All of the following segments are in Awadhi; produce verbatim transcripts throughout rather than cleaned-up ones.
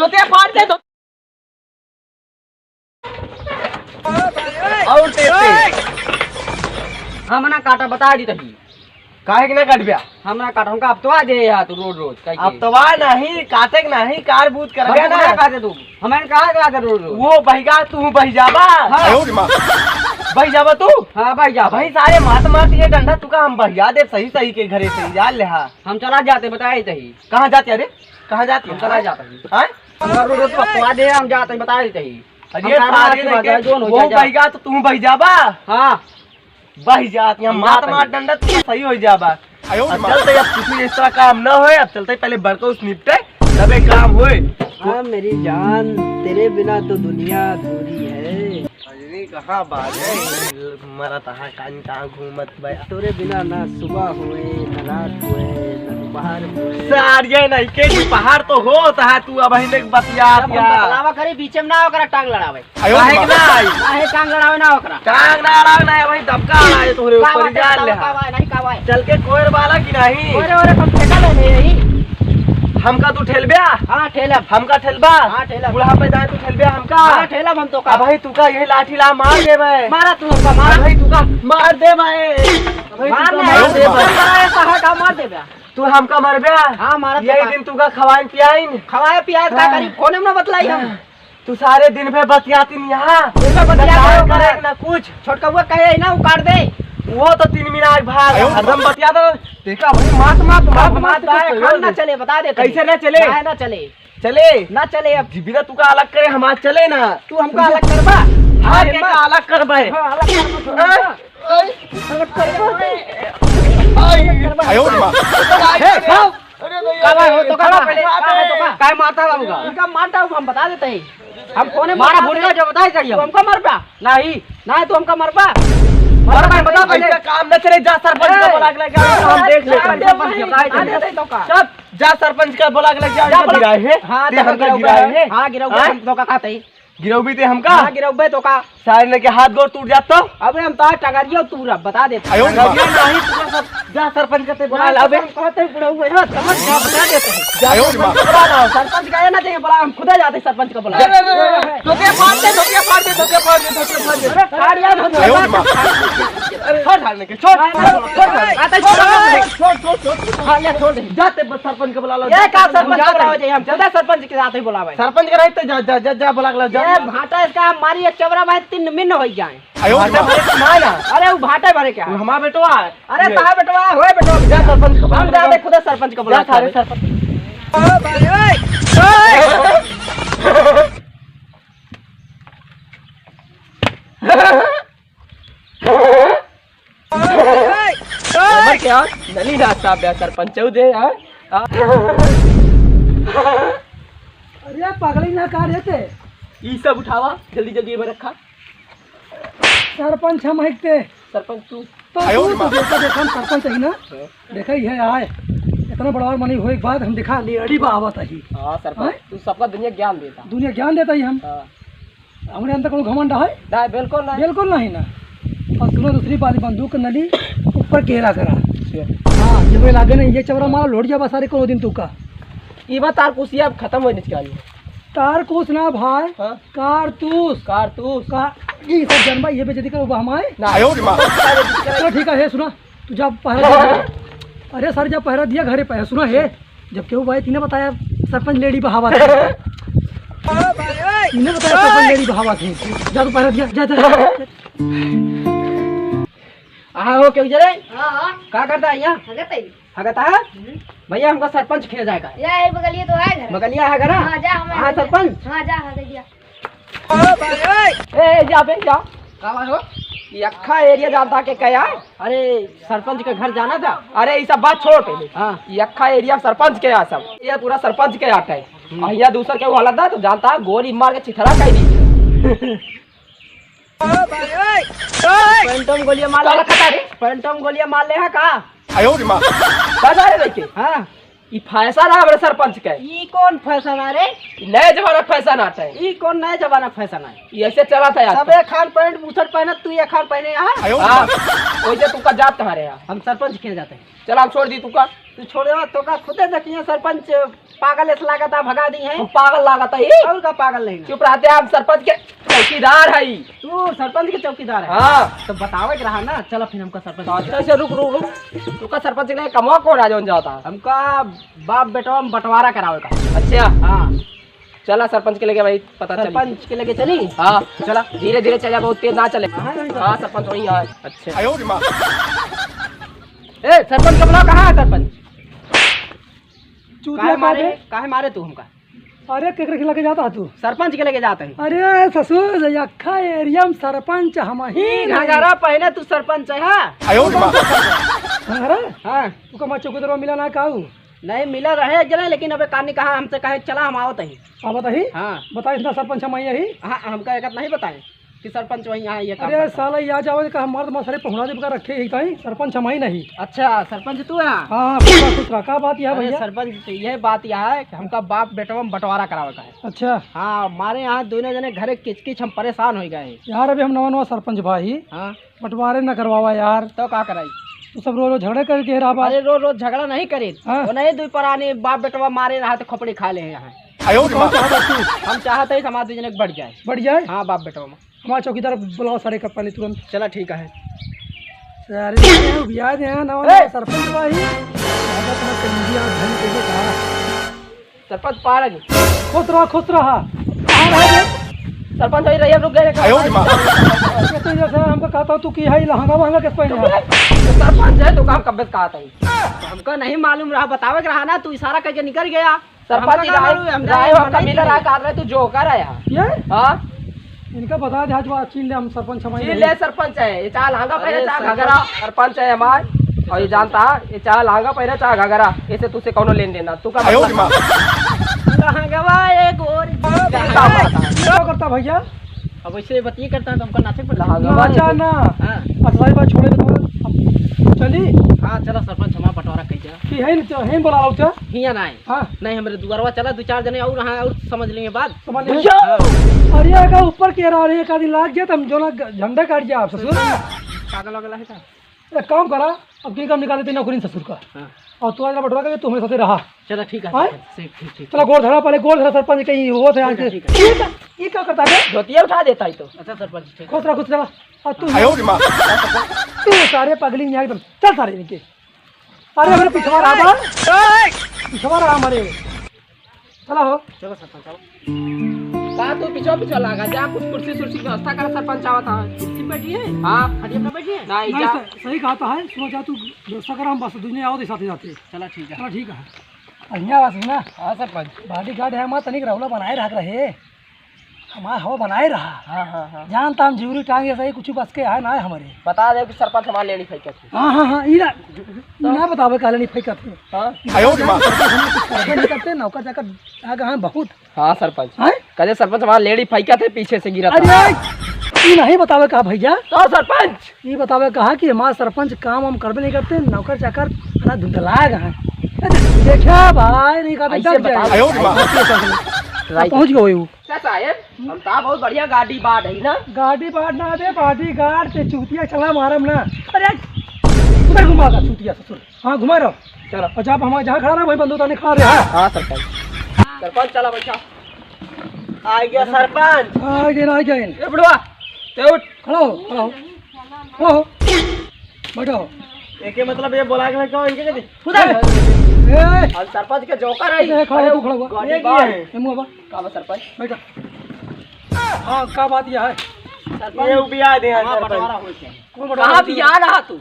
ते फाड़ दे तो। और तेज तेज। हम ना काटा, बता दी तही। काहे के ना कटब्या? हम ना काटा, हमका अब तो आ दे यार तू रोज रोज, कह के। अब तो आ नहीं, काटे के नहीं, कार बूत कर हम गया तो ना। ना काटे तू, हमें कहा काटे रोज रोज। वो बहिगा, तू बहि जाबा। हाँ। बहि जाबा तू? हाँ, बहि जा। भाई सारे मात मात ये डंडा तुका हम बहिया दे सही सही के घरे से, जान ले हा। हम चला जाते, बताए तही। कहाँ जाते अरे? कहाँ जाते हम चला जाते हैं। हाँ? हम रोज रोज पकवा दे, हम जाते हैं, बताए तही। अरे हम सारे सारे नहीं के, जो हो वो जाए, जा। बहिगा तो तू बहि जाबा। हाँ। बहि जात, यहाँ हम मात जात मार हई। डंडा तो सही हो जाबा। आयो अब रे माँ। चलते, अब कुछ इस तरह काम ना होए, अब चलते पहले बड़का उस निपटे, तबे काम होए। हाँ मेरी जान, तेरे बिना तो दुनिया अधूरी है। अरे कहाँ बात है, मरा तहाँ कान कहाँ घूमत बा। तोरे बिना ना सुबह होए, ना रात होए, ना दोपहर होए। सार ये नहीं के दोपहर तो होत है, तू अब ही देख बतियात हम या। बतलावा करी, बीचे में ना ओकरा टांग लड़ावे। आयो काहे रे के माँ। ना आई? काहे टांग लड़ावे ना ओकरा? टांग ना लड़ावे ना, वही दबका लड़ावे तोहरे का ऊपर बात है, जान ले। का बात है, नहीं का बात है? चल के कोयर वाला की नहीं? ओरे, ओरे, हम ठेका ले ले यही। हमका तू ठेलब्या? हाँ, ठेलब। हमका ठेलबा? हाँ, ठेलब। बूढ़ा पे जाए तू ठेलब्या हमका? हाँ, ठेलब हम तो का। अब भाई तू का यही लाठी ला मार दे भाई। मारा तू हमका, मारा। अब भाई तू का मार दे भाई। अब भाई तू मार का ले, मार दे भाई। मारा ऐसा है का मार दे बे? तू हमका मरब्या? हाँ, मारा तो यही का। दिन तू का खवाइन पियाइन। खवाए पियाए का हाँ। करी? फोन में ना बतलाई हम। हाँ। तू सारे दिन भर बतियाती नहीं यहाँ। दिन भर बतियाती ना काम करे ना कुछ। छोटकउआ कहे ना, उकाड़ दे। वो तो तीन मिनट भाग, आयो। हरदम बतियाता। देखा भाई, मात, मात, मात, मात, मात, मात, खान ना चले, बता दे। कैसे ना चले? ना, ना चले। चले। ना चले अब। जिबिरा तू का अलग करे, हमार चले ना। तू हमका अलग करबा? हाँ, हाँ, के हिम्मत। का अलग करबा है? हाँ, अलग करबा तू। हाँ। अलग करबा तू। आयो रे माँ। हे, खाओ। अरे भैया, का भाई हो, तो का खड़ा भाई? पहले, का है तो का? काय मारता बाबू का? इनका मारता हूँ, हम बता देते हैं। हम कोने मारा मारता भूल गया, है। जो बताई करिए। तू हमका मरबा? नहीं। नहीं, तू हमका मरबा? मरबा, बता पहले। ऐसा काम न चले, जा सरपंच का ए! बुला के लेके आ, हम देख लेते हैं। सरपंच के बुला के आ, लेके दे दे तो का? चुप, जा सरपंच का बुला के लेके आ, जा इधर बुला। गिराए है, हाँ, ते तो हमका गिराए है। हाँ, गिराए हैं? हम तो का खाते ही। गिरउबी ते हमका? हाँ, गिरउबे तो का? सारे ने के हाथ गोड़ टूट जात तो? अबे हम तो टंगरियो तूरा, बता देते। आयो रे माँ। टंगरिया नहीं, तू सब जा सरपंच का ते बुला ला बे। हम कहते हैं बुढ़ऊ है, हाँ, समझ जा, बता देते हैं। जा आयो रे माँ। सरपंच का बुला लाओ, सरपंच का ये ना चाहिए बुला, हम खुदे जाते सरपंच का बुला। अरे, अरे, अरे, धोतिया फाड़ दे, धोतिया फाड़ दे, धोतिया फाड़ दे, धोतिया फाड़ दे। अरे, फाड़ यार, धोतिया आयो रे माँ। फाड़। अरे, छोड़ सारे ने के, छोड़, छोड़, छोड़, छोड़। छोड़, छोड़, छोड़, छोड़। हाँ, ले, छोड़ दे। जाते सरपंच का बुला लो, ये जा का सरपंच सरपंच का बुलाओ, बुला लो। जाइए, हम खुदे सरपंच के साथ ही बुलावे। सरपंच के रहे तो जा, जा, जा, जा, बुला के ला, जा, ये जा। भाटा इसका मारी एक चवरा भाई तीन मिन्न हो जाए। आयो भाटा भरे के ना ना। अरे वो भाटा भरे क्या? वो हमारा बेटवा है। अरे ये। कहाँ बेटवा है? होए बेटवा। जा सरपंच को हम बुला जाते ले। खुद सरपंच को बुला जा सारे ले। सरपंच। ओ भाई, ओए, ओए। नंबर क्या? नली ना साफ बे सरपंच, चौ दे, हाँ? हाँ। अरे पगली ना का रहते? ई सब उठावा, जल्दी जल्दी एमे रखा। सरपंच हम हइते। सरपंच तू? तो आयो तू रे तो माँ। देखा, देखा, हम सरपंच ही ना। हाँ। देखा, ये आए। इतना बड़ा और मनी होए के बाद हम देखा, लेडी बहावत ही। हाँ, सरपंच, हाँ? तू सबका दुनिया ज्ञान देता। दुनिया ज्ञान देता ही हम। हाँ। हमरे अंदर कोनो घमंड है? नहीं, बिल्कुल नहीं। बिल्कुल नहीं ना। और सुनो, दूसरी बात, बंदूक के नली ऊपर गेरा करा। अच्छा। हाँ, ये कोई लागे नहीं, ये चवरा मारा, लोट जाबा सारे कोनो दिन तू का। ई बात तार कुसिया अब खत्म होने चाहिए। तार कुस ना भाई, हाँ? कारतूस। कारतूस। का-, ये सब जनबा, ये बेइज्जती करो बा हमारे। ना। आयो रे माँ। चलो ठीक है, हे सुना, तू जा पहरा दिया। अरे सर, जा पहरा दिया घरे पे, सुना हे, जब केहू भाई तीने बताया सरपंच लेडी बहावा था। तीने बताया सरपंच लेडी बहावा थे। जा तू पहरा दिया, जा, जा। हाँ, हो, केहू जरे? हाँ, हाँ। का करता है यहाँ? हगत है। हगत है? हम्म। भैया, हमका सरपंच खिया जाएगा। या, ये बगलिया तो है घर। बगलिया है घर? हाँ, जा, हम हाँ, सरपंच। हाँ, जा, हाँ, जा। ए, ए, जा बे, जा। का बात हो? ये अक्खा एरिया जानता के क्या? अरे, सरपंच के घर जाना था। अरे, ये सब बात छोड़ पहले। हाँ। ये अक्खा एरिया सरपंच के यहाँ सब। ये पूरा सरपंच के यहाँ है। हम्म। और यहाँ दूसर के वो हालत ना, तो जानता है, गोली मार के चिथड़ा कर दी। फैंटम गोलियां मार ले। का रखा था रे? फैंटम गोलियां मार ले है का? आयो रे माँ। का जा रे लेके? हाँ। ई फैशन है हमरे सरपंच के। ई कौन फैशन है रे? ई नए जमाना फैशन आता है। ई कौन नए जमाना फैशन है? ई ऐसे चला था यार। सबे खान पैंट बुशर्ट पहनत, तू ये खान पहने यहाँ? आयो रे माँ। हाँ। वैसे तू का जात कहाँ रहे यार? हम सरपंच के जाते हैं। चल, हम छोड़ दी तू का। तू छोड़ दे, तो का खुदे देखिए सरपंच पागल ऐसा लागत है, भगा दी है। हम पागल लागत है ही? और का पागल नहीं ना? चुप रहते, हम सरपंच के चौकीदार है। तू सरपंच के चौकीदार है? हाँ। तो बतावे के रहा ना, चला फिर हमका सरपंच। अच्छा, अच्छा, रुक, रुक, रुक। तुका सरपंच के लिए कमवा कौन आ जौन जाता? हमका बाप बेटवा में बंटवारा करावे का। अच्छा। हाँ। चला सरपंच के लगे भाई, पता चली। सरपंच के लगे चली? हाँ। चला। धीरे धीरे चला, बहुत तेज ना चले। हाँ, नहीं, हाँ, सरपंच वहीं है। अच्छा। ए, सरपंच का बुलाओ, कहाँ है सरपंच? चूतिया काहे मारे, काटे। काहे मारे तू हमका? अरे, केकरे के लगे जाता है तू? सरपंच के लगे जाता है। अरे ससुर, अक्खा एरिया में सरपंच हम ही ई नहीं। घाघरा पहने तू सरपंच है, हाँ? घाघरा? हाँ। तू का हमार चौकीदार मिला ना काऊ? नहीं, मिला रहे एक जने, लेकिन अबे कानी कहा हमसे कहे, "चला, हम आवत ही।" आवत ही? हाँ। बता, इतना सरपंच हम आई ही? हाँ, हमका एक नहीं बताए कि सरपंच वहीं आए, ये काम अरे करता है। साला, या जावे का हमार तो सारे पहुना दे बका रखे ही ताई, सरपंच हम आई नहीं। अच्छा, सरपंच तू है? हाँ, हाँ, खुश रहा, खुश रहा। का बात यह अरे भैया? सरपंच, यह बात यह है कि हमका बाप बेटवा में बंटवारा करावे का है। अच्छा। हाँ, हमारे यहाँ दोनों जने घरे किच किच, हम परेशान हो गए हैं। यार, अभी हम नवा नवा सरपंच भाई। हाँ। बंटवारे न करवावा यार। तो का कराई? तू सब रोज रोज झगड़ा करके रहा बा। अरे रोज रोज झगड़ा नहीं करे। हाँ। वो नहीं, दुई परानी बाप बेटवा मारे रहा तो खोपड़ी खा ले यहाँ। आयो रे माँ। हम चाहते हैं समाज दुई जने के बढ़ जाए। बढ़ जाए? हाँ, बाप बेटवा में। हमारा चौकीदार बुलाओ सारे का पानी तुरंत। चला ठीक है। सारे ये ब्याह दे हैं ना, ए! सरपंच भाई। राजा तुम्हारा कंजिया धन के लिए कहा। सरपंच पार आ गए। खुश रहा, खुश रहा। कहाँ रहा रे? सरपंच भाई रहिए, रुक गए। आयो रे माँ। कैसे जैसे हमको कहता हूँ तू कि है लहंगा वहंगा किस पहने है? तो सरपंच है तो काम कब्बे से कहा था ही। हमका नहीं मालूम रहा, बतावे के रहा ना, तू इशारा करके निकल गया। सरपंच हमका जी का राय, मालूम है, हम राय जाए हमका मनाई मिला नहीं। रहा, कहा रहे तू जोकर है यहाँ। ये? हाँ? इनका बता दे, आज बात छीन ले, हम सरपंच हमारे छीन नहीं। ले, सरपंच है, ये चाहे लहंगा पहने, अरे चाहे सरपंच। घघरा, सरपंच है हमार। और ये जानता है, ये चाहे लहंगा पहने, चाहे घघरा, इसे तुझसे कौनो लेन देन ना। तू का आयो मतलब? रे माँ। लहंगवा एक और क्या करता भैया? अब वैसे बतिये करता है तो हमका नाचे पड़ता है। लहंगवा नाचा एक ना। हाँ। असलाई बात छोड़े तो अब चली। हाँ, चला सरपंच, हमारा बंटवारा कह जा। कि है न, है न बोला लो क्या? हिया ना है। हाँ। नहीं, हमरे दुआरवा चला, दो चार जने और, हाँ, और समझ लेंगे बात। समझ लेंगे। भैया! हाँ। अरे, अगर ऊपर के रहा रहे, एक आदमी लाग गया, तो हम जो ना ग-, झंडा काट जाए आप, ससुर। पागल वागल है का? एक काम करा, अब की काम निकाले थे नौकरी ससुर का। हाँ। और तू आज बंटवारा करके तू हमारे साथे रहा। चला, ठीक है, हाँ? ठीक, ठीक, ठीक। चला, गोड़ धरा, पहले गोड़ धरा, सरपंच कहीं वो थे ठीक है, आके। ठीक है। ये क्या, ये क्या करता है? धोतिया उठा देता है तो। अच्छा, सरपंच, ठीक। खुश रहा, खुश रहा। और तू आयो रे माँ। तू सारे पगली नहीं एकदम। चल सारे इनके। अरे, हमारे पिछवा रहा था। पिछवा रहा हमारे। चला हो। चलो सरपंच, चलो। का तू पिछवा पिछवा लागा? जा कुछ कुर्सी सुर्सी की व्यवस्था कर, सरपंच आवत है। कुर्सी बैठी है? हाँ। खटिया पे बैठी है? नहीं, नहीं, जा। सही, सही कहा तो है। सुनो, जा तू व्यवस्था कर, हम बस दुनिया आओ दे साथे जाते। चला ठीक है। चला ठीक है। बढ़िया बात सुना। हाँ सरपंच। बॉडीगार्ड है हमार, तनिक रौला बनाए रहा रहे। हमार हवा बनाए रहा। हाँ, हाँ, हाँ। जानता हम झूरी टांग ऐसा ही कुछ बस के है ना हमारे। बता दे कि सरपंच हमार लेड़ी फेंकत है। हाँ, हाँ, हाँ, ई ना, ई ना बतावे काले नहीं फेंकत है। हाँ। आयो रे माँ। सरपंच हम कुछ करबे नहीं करते, नौकर चाकर आ गए हैं बहुत। हाँ सरपंच। हैं? कहे सरपंच हमार लेड़ी फेंकत है, पीछे से गिरा था। अरे, ई नहीं बतावे कहा भैया। तो सरपंच। ई बतावे कहा कि हमार सरपंच काम वाम करबे नहीं करते, नौकर चाकर ना धुंधला गए हैं। देखा भाई, नहीं कहते ऐसे डर जाए। बताओ। आयो रे माँ। पहुँच गए वो। क्या साहेब, हम तो बहुत बढ़िया गाड़ी बाट है ना? गाड़ी बाट ना दे, बॉडीगार्ड से चूतिया चला मारम ना। अरे, उधर घुमा का चूतिया ससुर। हाँ, घुमा रहा। चलो। और जब हमारे जहाँ खड़ा रहा, वहीं बंदूक ताने खड़ा रहे। हाँ। हाँ, सरपंच। सरपंच, चला बैठा। आ गया सरपंच। आ गए, आ गए। ए बुढ़वा, ते उठ। खड़ा हो, खड़ा हो। खड़ा हो। बैठो। एके मतलब ये बोला के क्यों इनके कहते? खुदा ए, ए, हम सरपंच के जोकर है। ए, खड़ा हो, तू खड़ा हुआ। गाड़ी ये बाहर। क्या है? ए, मुँह बा। का बा सरपंच? बैठा। हाँ, का बात यह है? सरपंच, ये उबिया दे हैं हाँ, सरपंच। बंटवारा हो गया। कौन बंटवारा कहाँ हो गया? बिया रहा तू?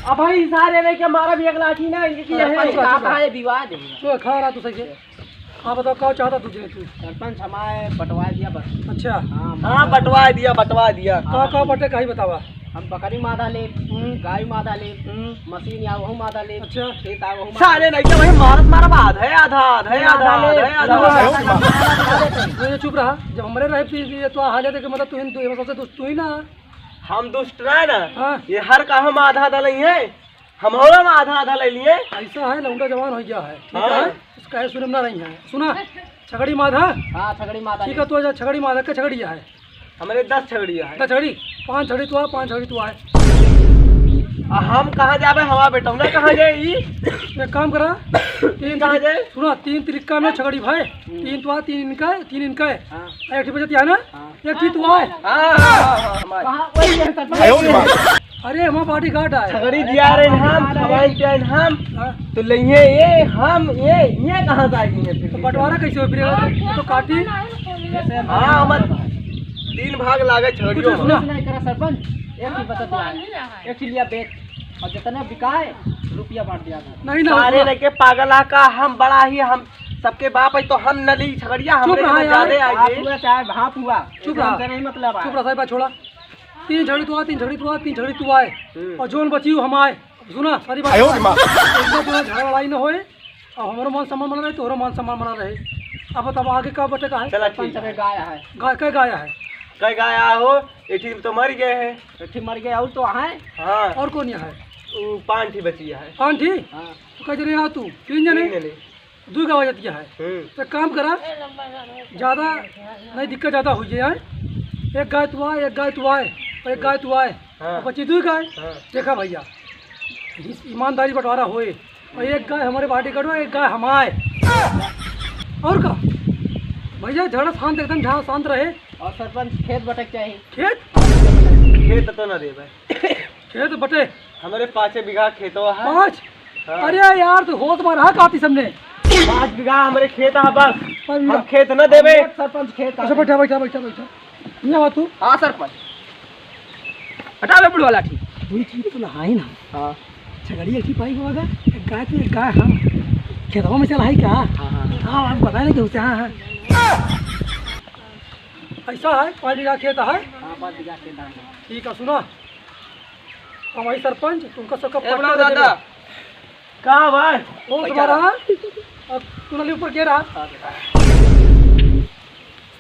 अब भाई सारे नहीं के मारा भी एक लाठी ना, इनके की सरपंच है। का भाई विवाद है? तू खड़ा रहा, तू सही से। हाँ, बताओ, का चाहता तुझे तू? सरपंच हमारे बंटवा दिया बस। अच्छा। हाँ, हाँ, बंटवा दिया, बंटवा दिया। का, का बटे, काई बतावा? हम बकरी मादा ले, हम्म। गाय मादा ले, हम्म। मशीन या वहू मादा ले, अच्छा। खेत आ वहू मादा सारे ले। नहीं तो वही मारत मारब आधा है, आधा, आधा है, आधा, आधा ले, आधा है, आधा आधा है। ले। तू ये चुप रहा, जब हमरे रहे पी, ये तो हाल है कि मतलब तू ही, तू ही, सबसे दुष्ट तू ही ना। हम दुष्ट रहे ना, हाँ। ये हर का हम आधा आधा नहीं है। हम और हम आधा आधा ले लिए। ऐसा है, लौंडा जवान हो गया है, ठीक हाँ। है? उसका है, सुनम ना रही है। सुना, छगड़ी माधा? हाँ, छगड़ी माधा ठीक है, ले। तू जा, छगड़ी माधा के छगड़ी है। हमारे दस छगड़ी है। दस छगड़ी, पाँच छगड़ी तू आ, पाँच छगड़ी तू आए। आ हम कहाँ जाबे, हमार बेटौना कहाँ जाई? एक काम करा, तीन कहाँ तिरिक-, जाए? सुना, तीन तिरिक्का में छगड़ी भाई, हम्म। तीन तुआ, तीन इनका, तीन इनका है। हाँ। एक ठे बचत यहाँ ना, हाँ। एक ठे तुआ है। हाँ, हाँ, हाँ, हाँ, हमार। कहाँ? वही है, सर। आयो रे माँ। अरे, हमार bodyguard है। छगड़ी दिया रे हम, खवाई पियाई हम। हाँ। तो लइहे ये, हम ये, ये कहाँ से आएगी ये फिर? तो बंटवारा कैसे हो फिर? तो काटी। हाँ, हमार तीन भाग लागे छगड़ियों कुछ में। सुना। नहीं करा सरपंच, एक ही बचत है। एक ही लिया बेच, और जितने बिकाए, रुपया बांट दिया था। नहीं ना, सारे सुना। लेके पागल आ का, हम बड़ा ही, हम सबके बाप है तो हम न ली छगड़िया, चुप हमरे रहा में यार। ज्यादा आई आप है। हुआ चाहे भाप हुआ, चुप रहा। हमसे नहीं मतलब है। चुप रहा, साहब, छोड़ा। तीन छगड़ी तू आ, तीन छगड़ी तू आ, तीन छगड़ी तू आए। हम्म। और जोन बची हो हम आए। सुना, सारी बात आयो सुना। रे माँ। इसमें जो है झगड़ा लड़ाई न होए। अब हमरो मान सम्मान बना रहे, तोहरो मान सम्मान बना रहे। अब बताओ आगे का बटे का है? चला ठीक सरपंच है। गाय है। गाय, कै गाय है? कै गाय हो? एक ठे तो मर गए हैं। एक ठे मर गए और तो है। हाँ। और कौन यहाँ है? वो पाँच ठे बची है। पाँच ठे? हाँ। तो कै जने यहाँ तू? तीन जने? तीन जने। दू गाय जाती है। हम्म। तो काम करा, ज्यादा नहीं दिक्कत ज्यादा हो जाए। एक गाय तू आए, एक गाय तू आए, और एक गाय तू आए। हाँ। तो बची दू गाय। हाँ। देखा भैया, इस ईमानदारी बंटवारा होए। और एक गाय हमारे bodyguard में, एक गाय हमारे। और का? भैया, झगड़ा शांत, एकदम झगड़ा शांत रहे। और सरपंच, खेत बटक चाहिए। खेत? खेत तो ना दे भाई। खेत बटे। हमारे पाँचे बीघा खेतवा है। पाँच? हाँ। अरे यार, तू होश में रहा काती सामने। पाँच बीघा हमारे खेत है बस। पाँच बीघा। हम खेत ना देवे। सरपंच खेत अच्छा, है। बैठा, बैठा, बैठा, बैठा। यहाँ आ तू। हाँ सरपंच। हटा बे बुढ़वा लाठी। वही चीज तो लहाई ना। हाँ। छगड़ी एक ही पाई होगा, एक गाय तो एक गाय हम। खेतवा में चला है क्या? हाँ, हाँ। हाँ, हम बताए नहीं कि उसे, हाँ, हाँ। ऐसा है, पाँच बीघा खेत है। हाँ, पाँच बीघा खेत है। ठीक है, सुना। हम वही सरपंच, तुमका सबका ए, पट्टा बड़ा दे दादा। देबे। का भाई? कौन पैसा तुम्हारा? रहा? अब तू नाली ऊपर के रहा? हाँ, बेटा।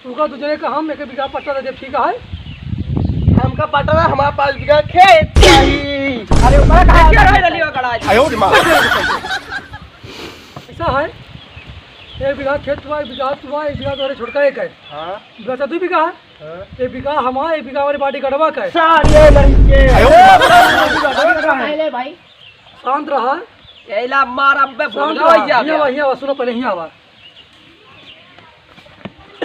तुमका दू जने का हम एक बीघा पट्टा दे देब, ठीक है? हमका पट्टा ना, हमारे पास बीघा खेत चाहिए। अरे, ऊपर का क्या है, नलिया गड़ा है? आयो रे माँ। ऐसा है, एक बीघा खेत हुआ, एक बीघा तू हुआ, एक बीघा तुम्हारे छोटका एक है। हाँ। बीघा तो दू बीघा है। हाँ। एक बीघा हमारा, एक बीघा हमारे bodyguardवा का है। सारे लड़के। आयो। पहले भाई। शांत रहा। एला मार अब्बे शांत बोल रहा। गया हियाँ क्या? आवा, हियाँ आवा, सुनो पहले हियाँ आवा।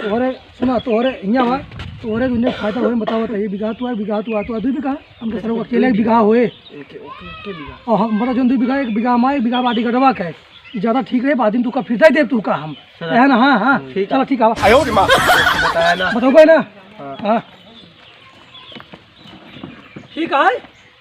तोहरे, सुना, तोहरे हियाँ आवा, तोहरे दुनिया फायदा होए, बताओ, बताइए, बीघा तू है, बीघा तू आ, तू आ, दू बीघा? हम तो सर अकेले एक बीघा होए। एक, एक, एक बीघा। और हम, मतलब, जोन दू बीघा, एक बीघा हमारे, एक बीघा bodyguardवा का है। ई ज्यादा ठीक रहे, बाद में तू का फिर दे देब तू का हम। चला। है ना? हाँ, हाँ। ठीक है। चला, ठीक है। आयो रे माँ। बताया ना। बताओ भाई ना। हाँ। हाँ। ठीक है।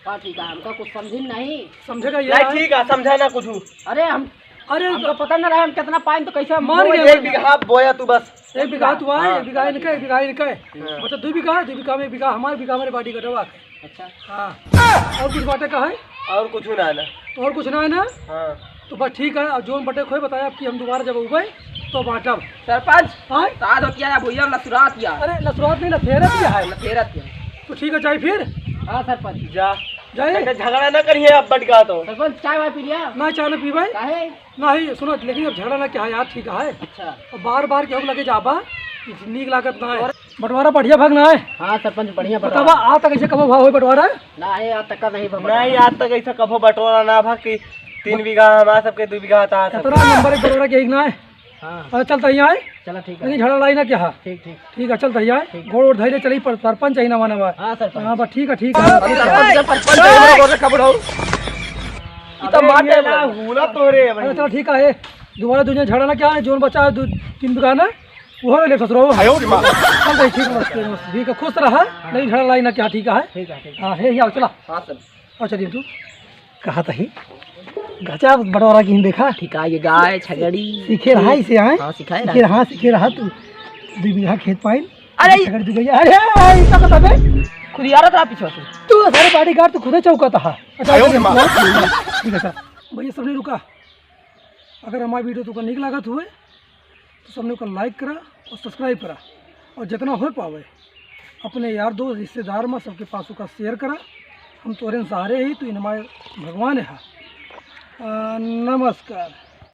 का ठीक है? हमका कुछ समझिन नहीं। समझेगा ये नहीं, है। ठीक है, समझा ना कुछ। अरे हम, अरे हमका पता ना रहा हम कितना पाइन तो कैसे हम मान बोए गए, एक मान गए। बीघा बोया तू बस। एक बीघा तू आए, हाँ। एक बीघा इनका, एक बीघा इनका। हाँ। मतलब दू बीघा, दू बीघा में एक बीघा हमारे, बीघा हमारे bodyguardवा के। अच्छा। हाँ। और कुछ बाटे का है? और कुछ ना है ना। और कुछ ना है ना? हाँ। तो बस ठीक है, अब जोन बटे खोए बताया, अब कि हम दोबारा जब उबे तो बांटब। सरपंच, हाँ? साथ होतिया या भैया लसुरात या। अरे लसुरात नहीं, लथेरत या है। लथेरत या। तो ठीक है, जाए फिर। हाँ सरपंच। जा। जाए। बेटा, झगड़ा ना करिए अब बटका तो। सरपंच, चाय वाय पी लिया? ना, चाय ना पीबे। काहे? नहीं, सुनो, लेकिन अब झगड़ा ना क्या है यार, ठीक है। अच्छा। अब बार बार केहू लगे जाबा, नीक लागत ना है। बंटवारा बढ़िया भाग ना है। हाँ सरपंच, बढ़िया बतावा, बंटवारा। आज तक ऐसे कबो भाग होई बंटवारा? ना है, आज तक का नहीं भाग नहीं, बंटवारा। आज तक ऐसा कबो बंटवारा ना भाग कि तीन बीघा हमारा सबके, दू बीघा था सबके। कितना नंबर एक बंटवारा के एक ना है? हाँ। अच्छा, चलता ही आए। चला, ठीक है। लेकिन झगड़ा लड़ाई ना क्या है? ठीक, ठीक। ठीक है, चलता ही आए। ठीक। गोड़ वोड़ धइले चली, पर सरपंच ही ना माना बा। हाँ, सरपंच। हाँ, बस ठीक है, ठीक है। अरे सरपंच, सरपंच, गोड़ से खबड़ाऊ। ई तो अबे, मार ये दे ना, बा। हुला तोरे है भाई। अरे चलो ठीक है, दोबारा दुनिया झगड़ा ना क्या है, जोन बचा है दो तीन बीघा ना, वो ले ससुरो। आयो रे माँ। चल भाई, ठीक है, बस, बस, ठीक है, खुश रहा, नहीं झगड़ा लड़ाई ना क्या, ठीक है। ठीक है, ठीक है। हाँ, हे, हे, आओ, चला। हाँ, सर। आओ, चलिए तू। कहा तही, गजब बंटवारा की देखा। ठीक है, ये गाय, छगड़ी। सीखे रहा इसे, हाँ? हाँ, सिखाए सीखे रहा। रहा, सीखे रहा तू। दो बीघा खेत पाइन। अरे, छगड़ी दी गई। अरे, अरे, अरे, इतना पता बे? खुद यार था पीछे से। तू सारे bodyguard, तू खुदे चौका था। अच्छा, आयो रे माँ। ठीक है, सर। भैया, सबने रुका। अगर हमारी video तुमको नीक लागत हुए, तो सबने ओकर like करा और subscribe करा, और जितना हो पावे, अपने यार दोस्त, रिश्तेदार में सबके पास ओकर share करा। हम तोरे सहारे ही, तू हमारे भगवान है। आ, नमस्कार।